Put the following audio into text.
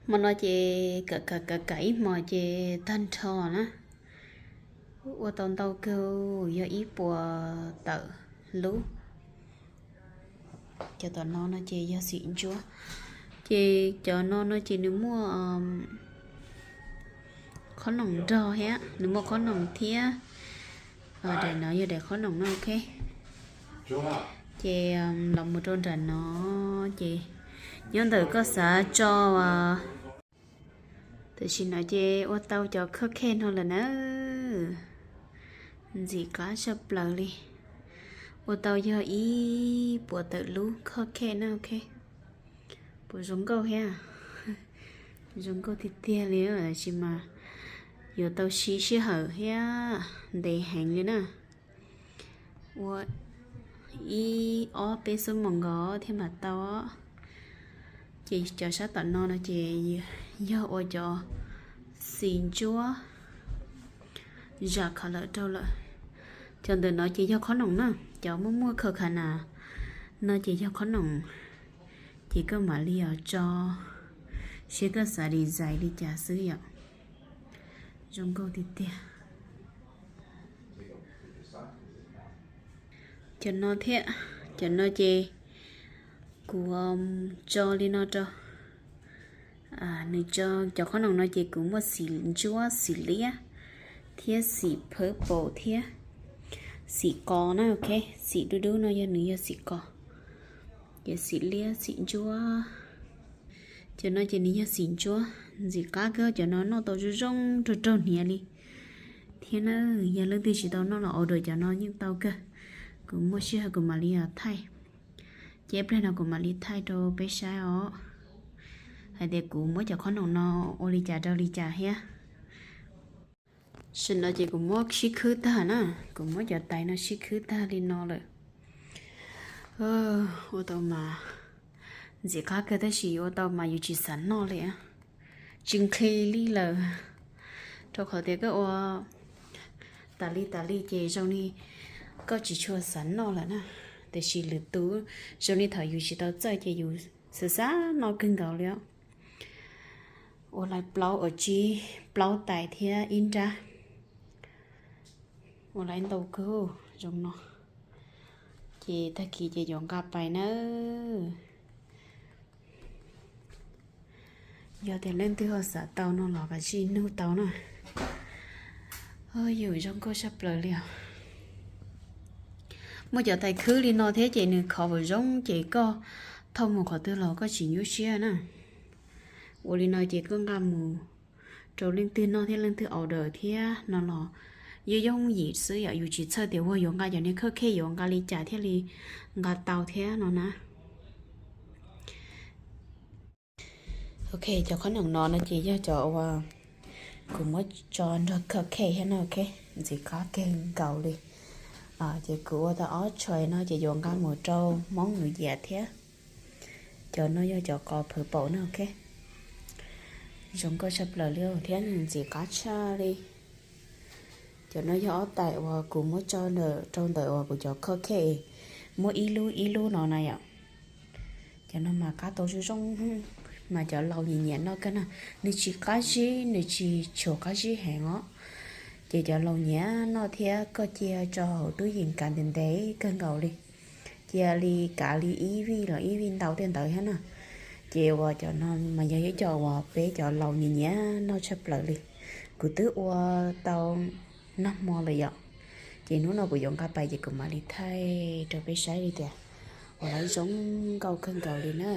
Hmo no ces kam kam kam kam ib hmos ces tag nrho na. Ua tau ntau kawg, yog ib puas tawm lub. Cov tom no no ces yog xim ntsuab. Ces cov no no ces nws muaj qhob noom nrog thiab, nws muaj qhob noom thiab. Daim no yog daim qhob noom no, ok. Ces los mus rau nram no ces nyob ntawm koj xav tso, tam sim no ces ua tau cov khawb khej no lawm na. Ntxim qab tshaj plaws li. Ua tau yog ib puas tawm lub khawb khej na, ok. Puas zoo nkauj thiab? Zoo nkauj tiag tiag li, tab sis mas yuav tau siv sij hawm thiab ntev heev li na. Ua ib ob peb xuab moos nkaus thiaj mam tau. Ces cov sab tom no no ces yog ua cov xim ntsuab zam khav lawm rau lawm. Cov ntawm no ces yog qhob noom na, cov muaj muaj khaws khav nas no ces yog qhob noom. Ces koj mam li os tso, seb koj xav design li cas xwb yom. Zoo nkauj tiag tiag. Cov no thiab, cov no ces kuv tso li no rau. Nws tso cov qhob noom no ces kuv muaj xim ntsuab, xim liab, thiab xim purple thiab xim qos na, ok. Xim dub dub no yog nws yog xim qos, ces xim liab xim ntsuab. Cov no ces nws yog xim ntsuab, ntxim qab kawg, cov no noj tau zoo zoo raug raug hniav li thiab na. Yog leej twg tsis tau noj los order cov no yeej tau kawg. Kuv muaj sij hawm kuv mam li thaij, ces ib pliag no kuv mam li thaij rau peb saib os, hais tias kuv muab cov qhob noom no ua li cas rau li cas thiab. Tam sim no ces kuv muab sib khwb tag na, kuv muab cov tais no sib khwb tag li no lawm. Ua tau mas ntxim qab kawg tab sis ua tau mas yus tsis xav noj li, tsis nqhis li lawm. Rau qhov tias koj ua tas li tas li ces zoo li koj tsis tshua xav noj lawm na. Tiam sis lwm tus zoo li thaum yus tsis tau txawj ces yus xav xav noj kawg nkaus li os. Ua li plaub ua tsib, plaub tais thiab ib nrab. Ua li ntau kawg zoo no. Ces tag kis ces yuav nqa pais nawb. Yog tias leej twg ho xav tau no los kav tsij nug tau na. Yus zoo nkauj saj plaws li os. Muaj cov tais khwb li no thiab ces nws khov vawm zoo ces koj thauj mus qhov twg los koj tsis nyuaj siab na. Ua li no ces koj nqa mus rau leej twg noj thiab leej twg order thiab no los yooj yooj yim xwb yom, yus tsis txhawj tias ua yuav nqa cov niag khawb khej yuav nqa li cas thiaj li nqa tau thiab no na. Ok, cov qhob noom no no ces yog cov uas kuv muab tso nrog khawb khej thiab no, ok, ntxim qab kawg nkaus li. Ces kuv ua tau ob choice no ces yuav nqa mus rau Hmoob New Year thiab. Cov no yog cov qos purple na, ok. Zoo nkauj saj plaws li thiab ntxim qab tshaj li. Cov no yog ob tais uas kuv muab tso rau ntawm uas kuv cov khawb khej, muab ib lub ib lub no na yom. Cov no mas qab tau zoo zoo, mas cov laus nyiam nyiam noj kawg na. Nws tsis qab zib, nws tsis tshua qab zib heev os. Ces cov laus nyiam noj thiab koj cia tso hauv tub yees kav ntev ntev kawg nkaus li. Cia li kav li ib vij los ib vij ntau tej ntawd thiab na. Ces uas cov no mas yog ib co uas peb cov laus nyiam nyiam noj tshaj plaws li. Kuv twb ua tau nag hmo lawm yom. Ces hnub no kuv yuav nqa pais ces kuv mam li thaij rau peb saib li tias ua li zoo nkauj kawg nkaus li na.